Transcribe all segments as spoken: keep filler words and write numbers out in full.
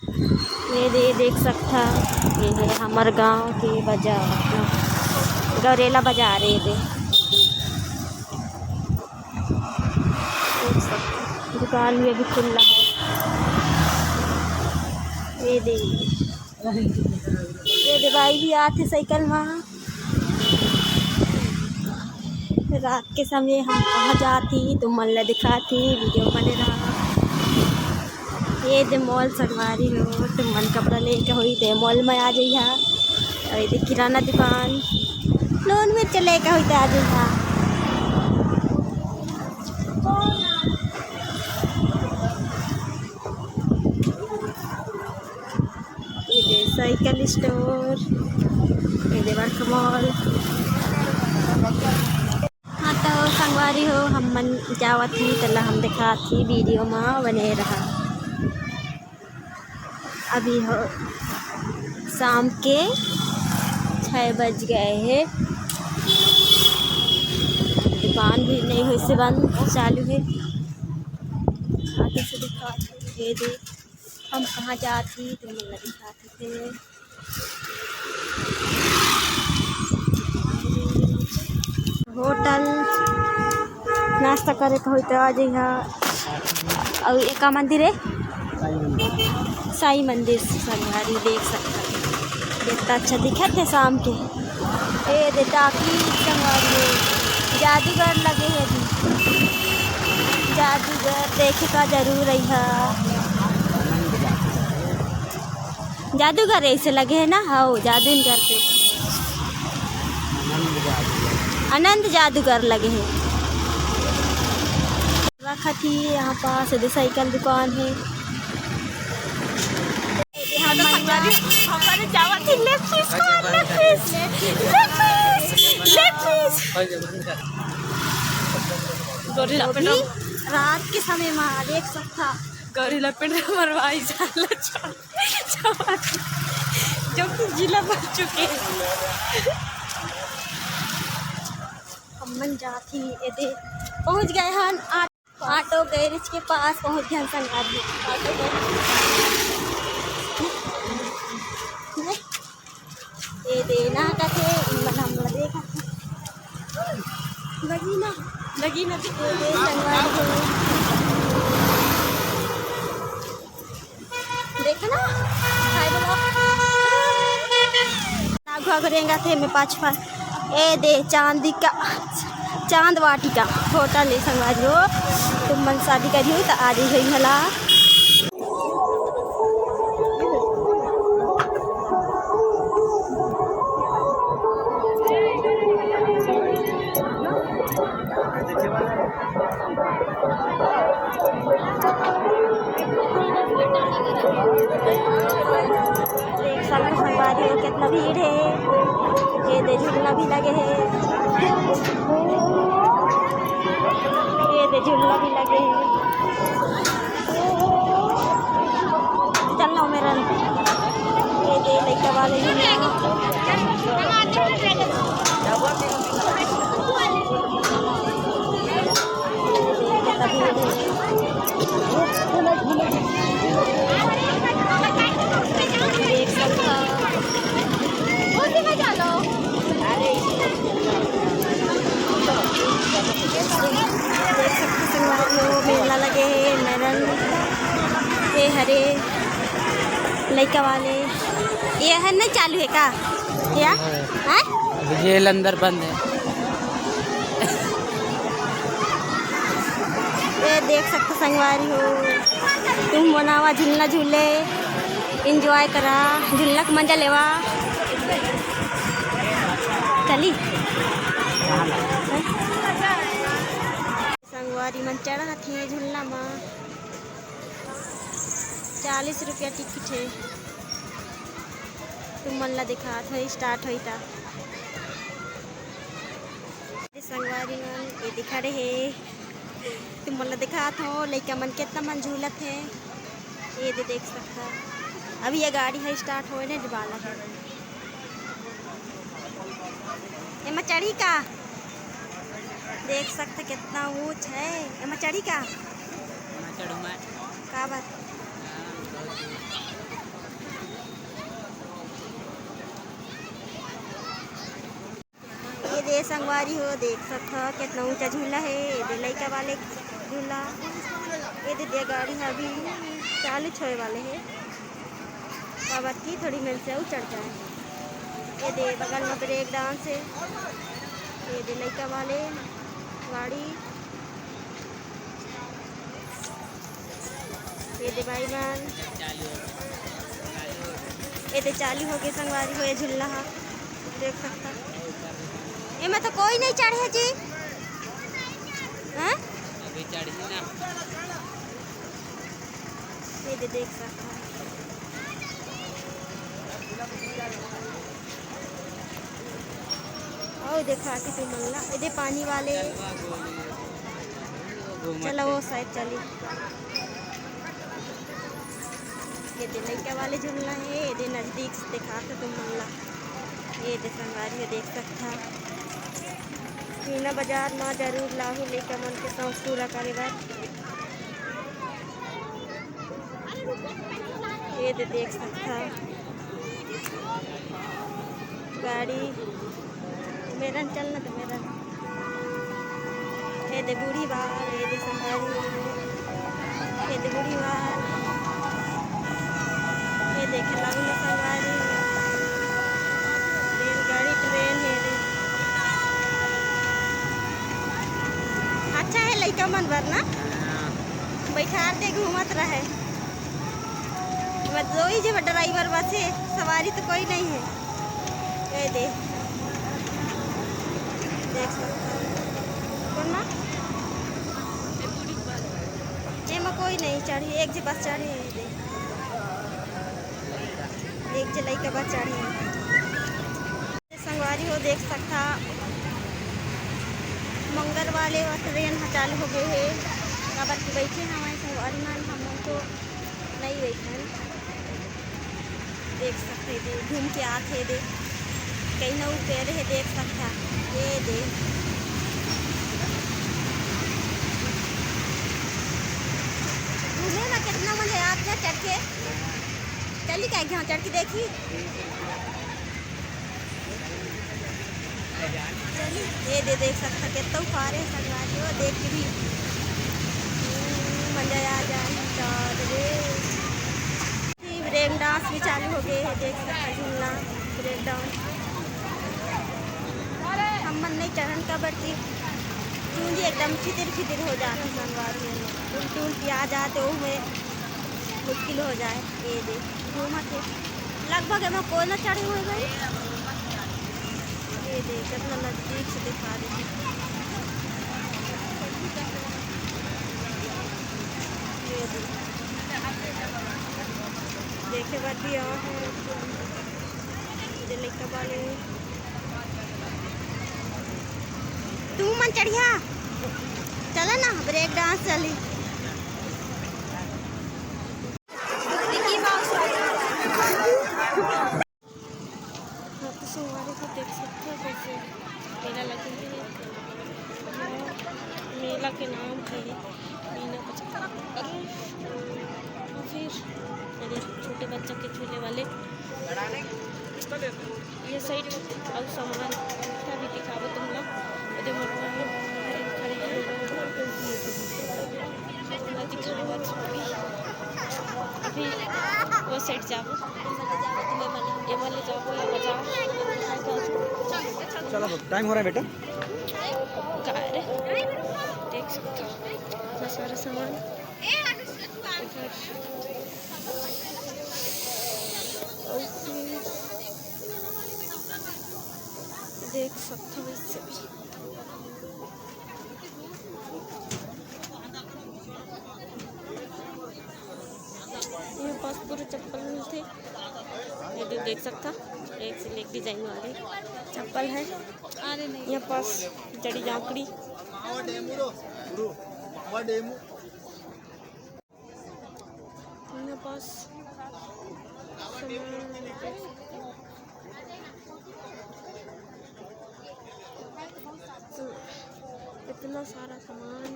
ये दे, देख सकथा, ये हे हमर गांव के बाजार, गौरेला बाजार। ये दे, देख सकथा, दुकान भी अभी खुल्ला हे। ये दे, ये दे, भाई भी आथे साइकिल मा। रात के समय हम कहाँ जाती, तुम मन ला दिखाती, वीडियो बने रहा। ये दे मॉल संगवारी हो, तुम मन कपड़ा लेके होई ते मॉल में आ जइहा। और ये दे किराना दुकान, नून मिर्च लेके होई ते आ जइहा। ये दे साइकिल स्टोर, ये दे वर्क मॉल। हाँ तो संगवारी हो, हम मन जावत ही, तेला हम दिखात ही वीडियो मा, बने रहा। अभी हो शाम के छः बज गए हे, दुकान भी नहीं होइसे बंद, चालू हे। आगे से दिखात ही, ये दे हम कहाँ जात ही, तुम मन ला दिखात ही। होटल नाश्ता करे के होई त आ जइहा। अउ ए का मंदिर हे? साईं मंदिर। संगवारी देख सकत हे, कितना अच्छा दिखत हे शाम के। ए दे टाकी संगवारी हे, जादूगर लगे हे अभी। जादूगर देखे का जरूर अइहा। जादूगर ऐसे लगे हे ना, हाँ, जादू नहीं करते। आनंद जादूगर लगे हे। रखत ही यहाँ पास एदे साइकिल दुकान हे। हमन जावत ही leg piece खाए, leg piece, leg piece, leg piece। Gauri लपेट। अभी रात के समय मा देख सकथा। गौरी लपेट हमर भाई साला छोड़। जो कि जिला बन चुके हैं। हमन जात ही एदे पहुँच गए हन आ-, ऑटो गैरेज के पास पहुँच गए हन संगवारी। Auto garage. ए दे ना कथे, इमन हमला देखत हे। लगी ना, लगी ना, ए दे संगवारी हो। देख ना, हाय बोलो। ना घुआ घुरेंगा थे मैं पाँच पाँच। ए दे चांदी का, चांद वाटिका होटल हे संगवारी हो। तुम मन शादी करियो त आ जाइए भला। देख सकत हो संगवारी हो, कितना भीड़ हे। ये दे झूलना भी लगे हे, ये दे झूलना भी लगे हे। चल ना मेरा, ये दे लइका वाले झूलना। देख सकत हो संगवारी हो, मेला लगे हे, मेरन ए हरे लइका वाले। ये हर नहीं चालू हे का? या? हाँ। हैं? अभी जेल अंदर बंद हे। ये देख सकत हो संगवारी हो, तुम मन आवा झूलना झूले, enjoy करा, झूलना के मजा लेवा। चली। संगवारी मन चढ़त हे झूलना मा। चालीस रुपया टिकट हे। तुम मन ला दिखात होई, start होई ता। संगवारी मन, ये दे खड़े हे। तुम मन ला दिखात हो, लइका मन कितना मन झूलत हे। ये दे देख सकता। अभी ये गाड़ी हे, start होए ने वाला हे। एमा चढ़ी का? देख सकत हो कितना ऊंच हे। एमा चढ़ी का? एमा चढ़ू मैं। का बात? हाँ, बहुत ऊंच। संगवारी हो, देख सकत हव, कितना ऊंचा झूला हे। ये दे लइका वाले झूला, ये दे, दे गाड़ी ह अभी चालू होए वाले हे, काबर कि थोड़ी मेर से अउ चढ़ जाए। ये दे बगल में ब्रेक डांस हे, ये दे लइका वाले गाड़ी। ये दे भाई बहन, ये दे चालू हो गए संगवारी हो, ये झूला हा देख सकता। एमा तो कोई नहीं चढ़े जी, हैं? अभी चढ़ी ना। ये दे देख सकता। अउ देखा के तुमन ला, ये दे पानी वाले। चलो, वो साइड चली। ये दे लइका वाले झूलना हे, ये दे नजदीक से देखा के तुमन ला। ये दे संगवारी हो, देख सकता। मीना बाजार मा जरूर लाहू लइका मन के शौक पूरा करे बर। ये दे देख सकता गाड़ी मेरन चलना तो मेरन। ये दे बूढ़ी बाल, ये दे संगवारी, ये दे बूढ़ी बाल, ये देखे लागू ना संगवारी, रेलगाड़ी ट्रेन हे रे। अच्छा हे लइका मन बर ना, बैठार दे घूमत रहे। एमा दो ही जे ड्राइवर बस हे, सवारी तो कोई नहीं हे। ये दे, देख सकता है। कौन ना? एमा कोई नहीं चढ़ी, एक जे बस चढ़ी हे, ये दे। एक जे लइका बस चढ़ी हे। संगवारी हो देख सकता, मंगर वाले वो ट्रेन ह चालू हो गए हे, काबर कि बैठे हमारे संगवारी मन, हम लोग तो नहीं बैठन। देख सकते दे, घूम के आते दे, कहीं ना ऊपर हे, देख सकता ये दे। घूमे में कितना मजा आता है चढ़ के। चली क्या यहाँ चढ़ के देखी। ये दे देख सकता कितना ऊपर है संगवारी हो, देख के भी, हम्म, मजा आ जाए। चल रे, ब्रेक डांस भी चालू हो गए है, देख सकता झूलना, ब्रेक डांस। हम मन नहीं चढ़न काबर कि चूंदी एकदम फितिर फितिर हो जाती संगवारी हो, उल्टी उल्टी आ जाते, वो में मुश्किल हो जाए। ये दे घूमत हे, लगभग एमा कोई ना चढ़े हुए भाई। ये दे कितना नजदीक से दिखा देते। ये दे देखे बर भी आए हैं। ये लइका बाले तू मन चढ़िया चला ना, ब्रेक डांस चली। हाँ, तो संगवारी हो देख सकते हो कैसे मेला लगे है। मेला के नाम है मीना बाजार। और फिर अरे छोटे बच्चा के झूले वाले ये साइड और सामान भी दिखाबो तुम लोग। ओदे मोर भाई खड़े खड़े हैं। मैं दिखाबो अभी वो साइड जाबो। ये वाले जाबो या बाजार। चलो, टाइम हो रहा है बेटा। कार देख सकते हो इतना सारा सामान। देख सकते हो इससे भी। ये पास पूरे चप्पल मिलते। ये दे-, देख सकता, एक से एक डिजाइन वाले चप्पल है। ये पास जड़ी जाकड़ी। ये पास सामान देख सकते हो। तो इतना सारा सामान।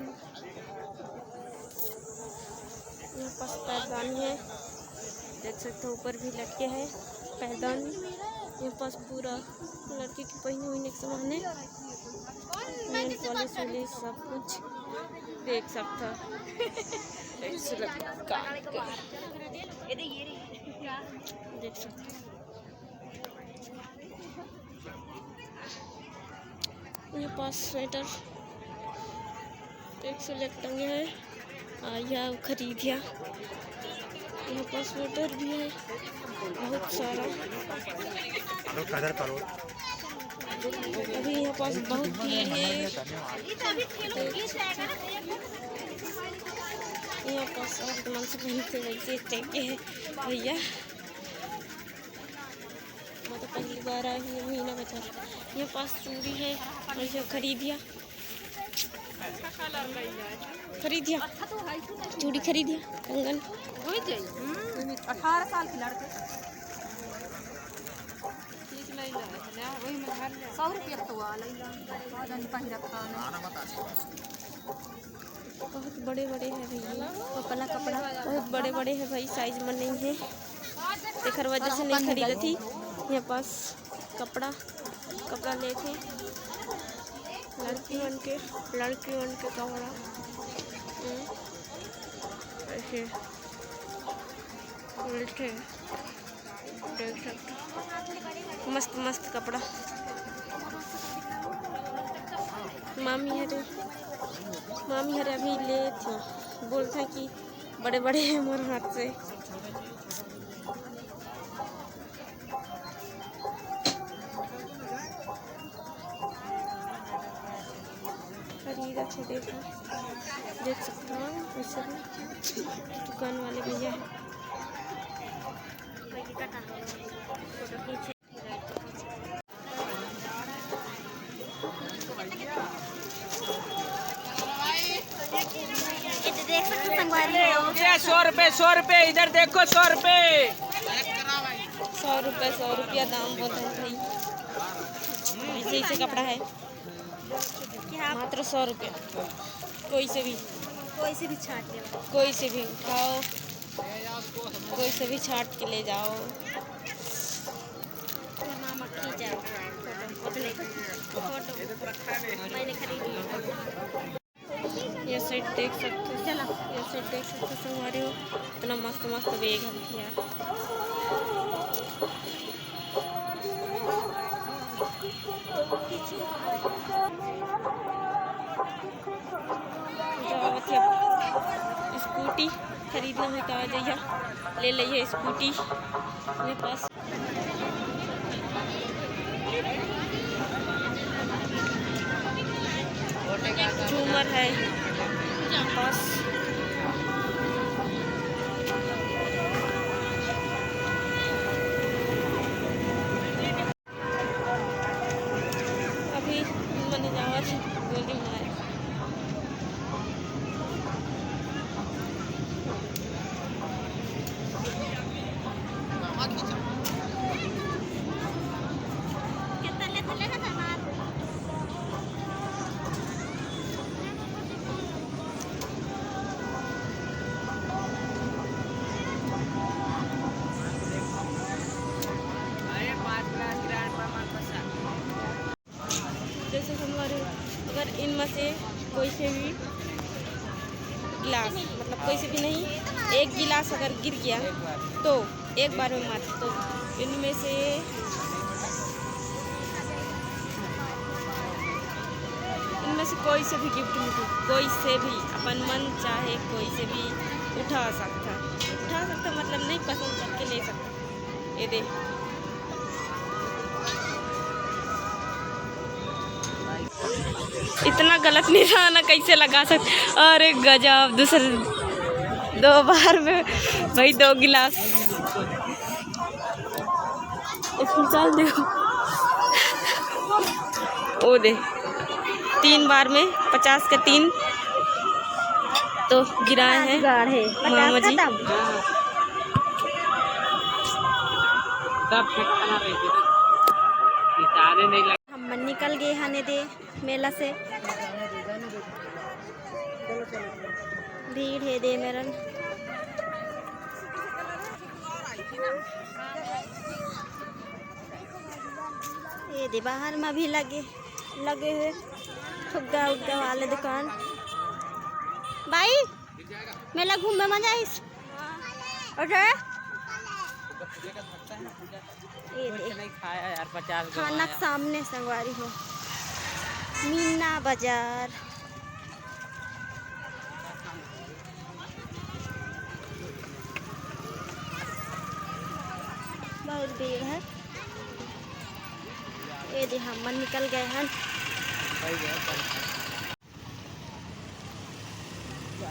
यहाँ पास पैरदानी है। देख सकते हो, ऊपर भी लटके है पैदान। ये पास पूरा लड़की के पहने हुए के सामान है, नेल पॉलिश वॉलिश सब कुछ देख सकते हो। देख सकते हो। ये पास स्वेटर एक से एक टंगे है। आ, यह खरीदिया, यहाँ पर स्वेटर भी है बहुत सारा। अभी यहाँ पास बहुत भीड़ है। यहाँ पास और मन से पहनते वैसे टाइप के है भैया। मैं तो पहली बार आई हूँ मीना बाजार। यहाँ पास चूड़ी है और ये खरीदिया, खरीदिया, चूड़ी खरीदिया, कंगन। हो जाई। हम्म, अठारह साल के लड़के। चीज ले ले, ले, वही में घर ले। सौ रुपया तो आ ले, बाद में पहिरब खाने। बहुत बड़े बड़े है भैया, कपड़ा, कपड़ा बहुत बड़े बड़े है भाई, साइज में नहीं है, तेकर वजह से नहीं खरीदत ही। यहाँ पास कपड़ा, कपड़ा लेके लड़की मन के, लड़की मन के कपड़ा, हम्म, ऐसे मिलते हैं, देख सकते हो। मस्त मस्त कपड़ा। मामी हरे, मामी हरे अभी ले थे, बोलते हैं कि बड़े बड़े हैं मोर हाथ से। खरीद अच्छे देखा, देख सकते हो, वैसे भी दुकान वाले भैया हैं। ये सौ रुपये, सौ रुपये, इधर देखो, सौ रुपये। सौ रुपये, सौ रुपया दाम बोल रहे हैं भाई। ऐसे, ऐसे कपड़ा है, मात्र सौ रुपया। कोई से भी, कोई से भी छांट ले, कोई से भी उठाओ, कोई से भी छांट के ले जाओ। फोटो, फोटो, फोटो मैंने खरीद लिया। ये सेट देख सकते हो, चला, ये सेट देख सकते हो संगवारी हो, इतना मस्त मस्त बैग है भैया। जाओ, मतलब, स्कूटी खरीदना है तो आ जाइए, ले लीजिए स्कूटी। मेरे पास झूमर है बस। अभी मने जावत गोली मारे। जैसे हमारे, अगर इनमें से कोई से भी गिलास, मतलब कोई से भी नहीं, एक गिलास अगर गिर गया तो एक बार में मात्र, तो इनमें से, इनमें से कोई से भी गिफ्ट मिले, कोई से भी अपन मन चाहे कोई से भी उठा सकता, उठा सकता मतलब नहीं, पसंद करके ले सकता। ये दे। इतना गलत निशाना कैसे लगा सकते? अरे गजब, दूसरे दो बार में भाई दो गिलास। इसमें चल दे। ओ दे, तीन बार में पचास के तीन तो गिराए हैं मामा जी। हम मन निकल गए हन एदे मेला से। भीड़ हे दे मेरन। ये दे बाहर में भी लगे, लगे हुए फुग्गा उग्गा वाले दुकान। भाई, मेला घूमे मजा आइस? ओके। ये दे। नहीं खाया यार, पचास खाना के सामने संगवारी हो, मीना बाजार। बहुत भीड़ है। ये दे, हमन निकल गए हैं।